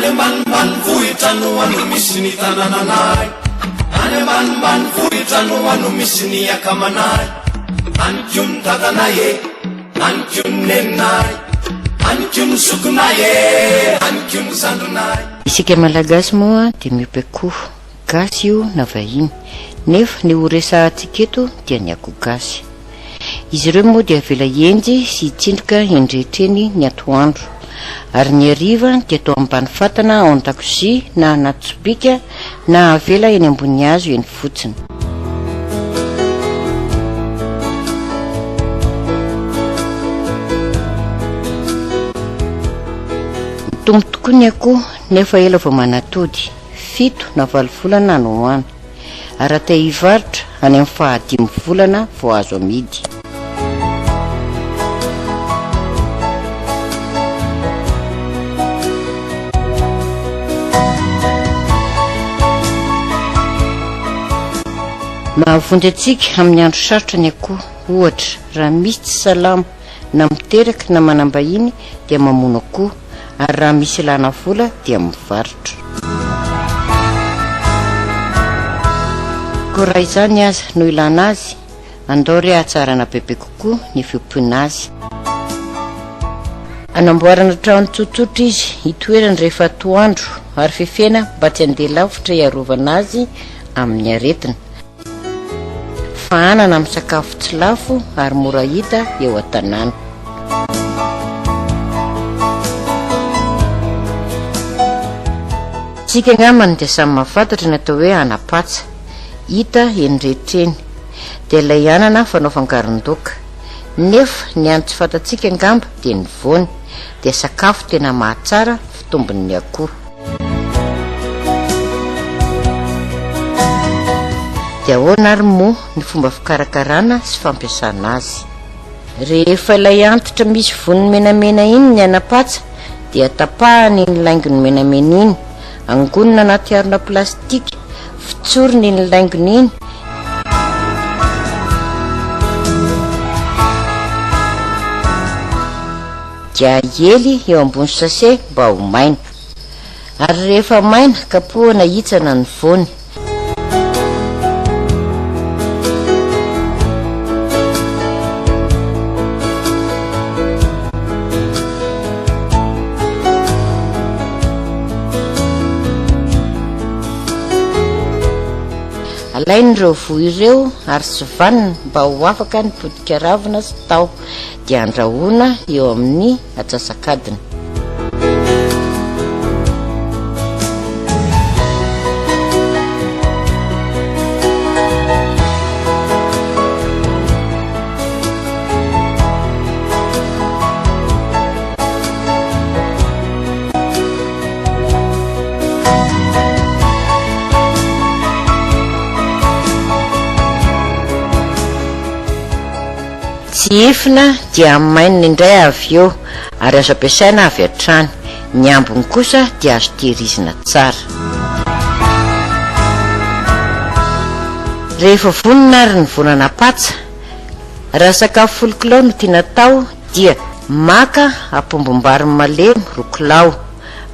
Any ambanimbanivohitra no ano misy ny tanànanay Any ambanimbanivohitra no ano misy ny akamanay Any koa ny dadanay e, any koa ny neninay Any koa ny zokinay e, any koa ny zandrinay. Isika Malagasy moa dia miompy akoho, gasy io na vahiny, nefa ny ho resahantsika eto dia ny akoho gasy. Izy ireo moa dia avela hihenjy sy hitsindroka eny rehetra eny ny atoandro, ary ny hariva dia atao ambany fatana ao an-dakozia na anaty sobika na avela eny ambony hazo eny fotsiny. Mitombo tokoa ny akoho nefa ela vao manatody, fito na valo volana any ho any. Ary raha te hivarotra, any amin'ny fahadimy volana vao azo amidy. Mahavonjy antsika amin'ny andro sarotra ny akoho, ohatra, raha misy tsy salama na miteraka na manam-bahiny dia mamono akoho, ary raha misy ilana vola dia mivarotra. Koa raha izany aza no ilana azy, andao re hahatsarana bebe kokoa ny fiompiana azy. Anamboarana trano tsotsotra izy hitoerany rehefa atoandro ary fefena mba tsy handeha lavitra hiarovana azy amin'ny aretina. Fahanana amin'ny sakafo tsy lafo ary mora hita eo an-tanàna. Isika angambany dia samy mahafantatra ny atao hoe anam-patsa. Hita eny rehetra eny. Dia ilay anana fanao fangaron-doaka. Nefa ny hany tsy fantatsika angamba dia ny voany. Dia sakafo tena mahatsara fitombon'ny akoho. Dia ahoana ary moa ny fomba fikarakarana sy fampiasana azy? Rehefa ilay antitra misy voniny menamena iny ny anam-patsa dia tapahana iny laingony menamena iny, angonina anaty harona plastika, fotsorina iny laingony iny, dia ahely eo ambony sachet mba ho maina. Ary rehefa maina, kapohana hitsana ny voany. Alaina ireo voa ireo ary sivanina mba ho afaka ny potika ravina sy taho. dia andrahoina eo amin'ny atsasak'adiny. Tsihifina dia amainina indray avy eo ary azo ampiasaina avy hatrany. Ny ambiny kosa dia azo tehirizina tsara. Rehefa vonona ary ny vonana patsa, raha sakafo folo kilao no tiana atao dia maka apombom-bary malemy roa kilao,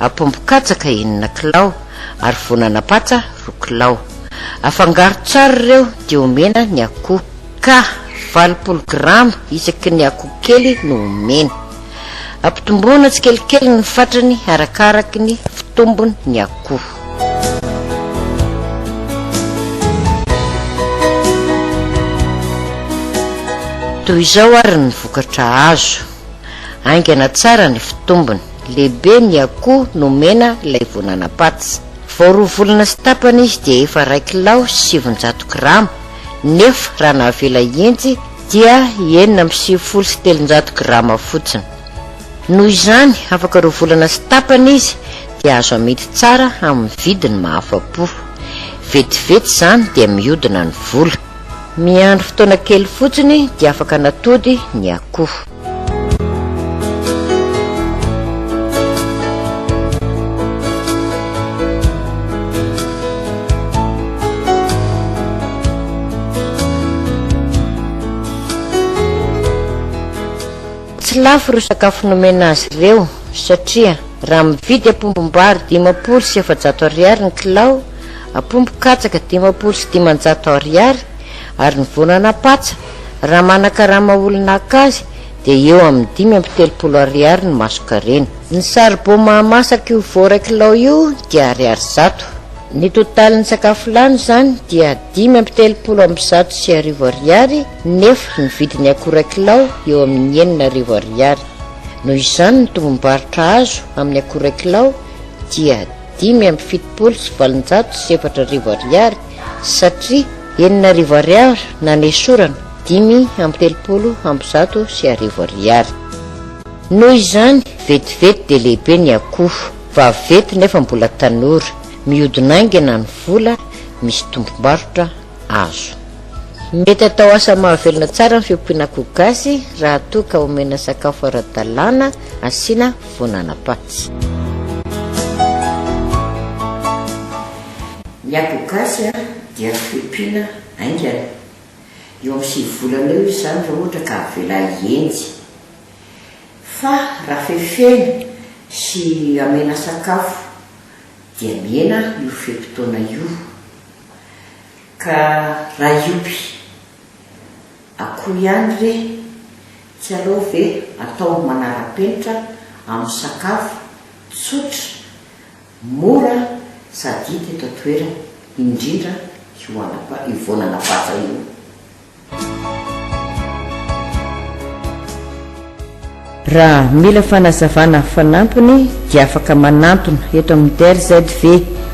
apombo katsaka enina kilao ary vonana patsa roa kilao. Afangaro tsara ireo dia omena ny akoho. Ka 80 grama isaky ny akoho kely no omena. Ampitomboina tsikelikely ny fatrany arakaraky ny fitombony ny akoho. Toy izao ary ny vokatra azo. Haingana tsara ny fitombony. Lehibe ny akoho nomena ilay voananam-patsa. Vao roa volana sy tapany izy dia efa iray kilao sy 900 grama. Nefa raha navela hihenjy dia 396 grama fotsiny. Noho izany, afaka roa volana sy tapany izy dia azo amidy tsara amin'ny vidiny mahafa-po. Vetivety izany dia mihodina ny vola. Miandry fotoana kely fotsiny dia afaka natody ny akoho. Tsy lafo ireo sakafo nomena azy ireo satria. Raha mividy apombom-bary 450 ariary ny kilao, apombo katsaka 550 ariary ary ny voanana patsa, raha manakarama olona haka azy dia eo amin'ny 35 ariary ny masonkarena. Ny saribao mahamasaka io vao iray kilao io dia ariary 100. Ny totalin'ny sakafo lany izany dia 1135 ariary nefa ny vidin'ny akoho iray kilao eo amin'ny 6000 ariary. Noho izany ny tombom-barotra azo amin'ny akoho iray kilao dia 4875 ariary satria 6000 ariary nanesorana 135 ariary. Noho izany, vetivety dia lehibe ny akoho, vaventy nefa mbola tanora, mihodina haingana ny vola, misy tombom-barotra azo. Mety atao asa mahavelona tsara ny fiompiana akoho gasy raha toa ka omena sakafo ara-dalàna asiana voan'anam-patsy. Ny akoho gasy dia fiompiana haingana. Eo amin'ny sivy volana eo izy izany raha ohatra ka avela hihenjy. Fa raha fefena sy amena sakafo dia mihena io fe-potoana io. Ka raha hiompy akoho ihany re tsy aleo ve atao manara-penitra amin'ny sakafo tsotra, mora sady hita eto an-toerana, indrindra io anapa- io voan'anapatsa io. Raha mila fanazavana fanampiny dia afaka manantona eto amin'ny DRZV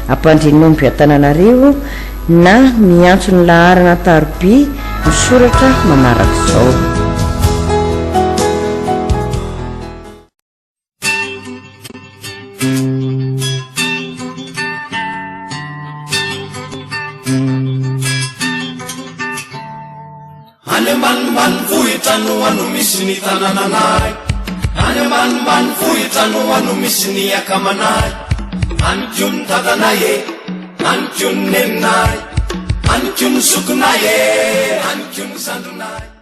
Ampandrianomby Antananarivo na miantso ny laharana an-taroby misoratra manaraka izao. Any ambanimbanivohitra no ano misy ny tanànanay Any ambanimbanivohitra no ano misy ny akamanay Any koa ny dadanay e, any koa ny neninay Any koa ny zokinay e, any koa ny zandrinay.